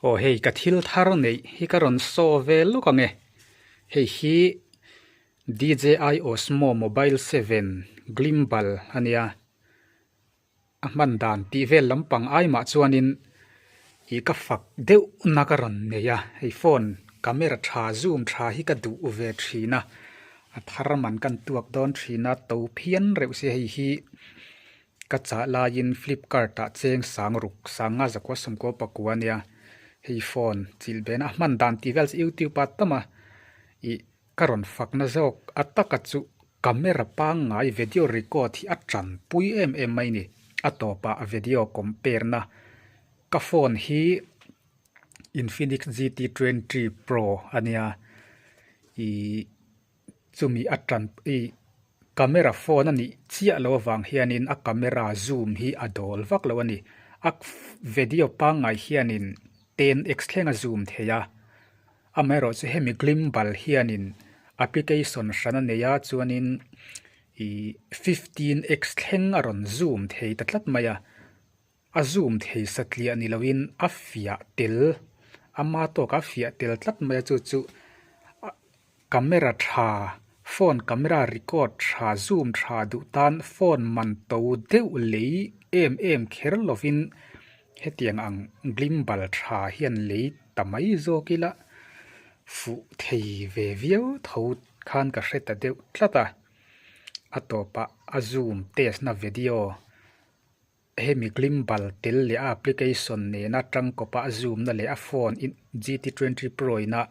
Aw hei ka thil thar neih hi ka rawn saw ve lawk ang e. Hei hi DJI Osmo Mobile 7 Gimbal a nia. A hman dan tih vel lampang ai mah chuanin ih ka fak deuh na ka rawn nei a. Hei phone camera tha zoom tha hi ka duh ve thin a. A thar man kan tuak dawn thin a to phian reuh se hei hi Ka chah laiin Flipkart ah cheng sang ruk sang nga zakua sawmkua pakua ania hei phone chilh bena a hman dan tih vel chu youtube ah tam a ih ka rawn fakna zawk a taka chu camera pangngai video record hi a tanpui em em mai a ni a tawpah video compare na ka phone hi Infinix G T 20 pro ania ih. Chumi a tan ih camera phone a nih chiah loh avang hianin a camera zoom hi a dawl vak lo a ni. A video pangngai hianin 10x thleng a zoom thei a, amaherawh chu hemi gimbal hianin application hran a nei a chuanin ih 15x thleng a rawn zoom thei ta tlat mai a. A zoom thei satliah ni loin a fiah tel, ama tawkah a fiah tel tlat mai a chu chu camera tha phone camera record tha zoom tha duh tan phone man to deuh lei em em kher lovin hetiang ang gimbal tha hian lei ta mai zawk ila fuh thei ve viau tho khan ka hre ta deuh tlat a, a tawpah a zoom test na video. Hemi gimbal tel leh a application nena tangkawpa a zoom na leh a phone in GT 20 Pro ina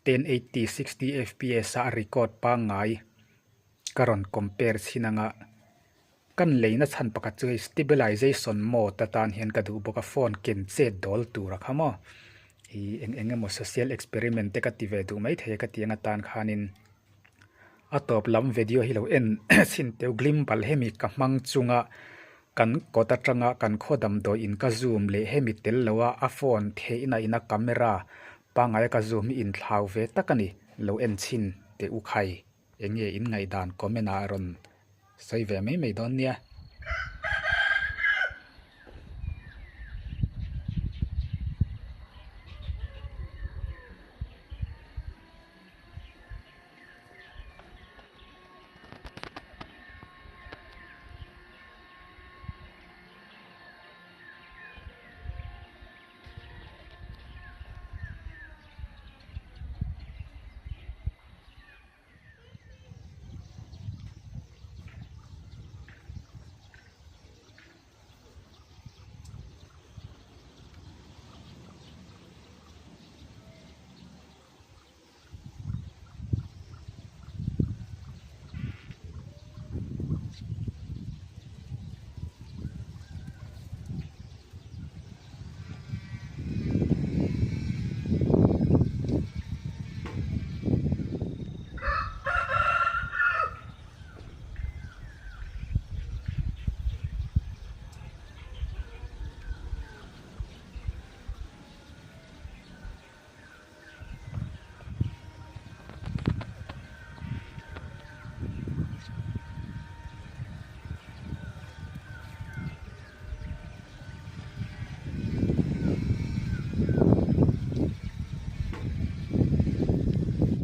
1080 60 fps a record pangngai ka rawn compare chhin anga kan leina chhan pakhat chu hei stabilization mode atan hian ka duh bawk a phone ken chet dawl tur a kha maw ih eng eng emaw social experiment te ka ti ve duh maithei a ka tih ang atan khanin. A tawp lam video hi lo en chhin teuh gimbal hemi ka hmang chunga kan kawt atanga kan khaw damdawi in ka zoom leh hemi tel lo a a phone theihna ina camera pangngai a ka zoom hi inthlau ve tak a ni lo en chhin teh u khai eng nge in ngaihdan comment ah rawn sawi ve mai mai dawn nia.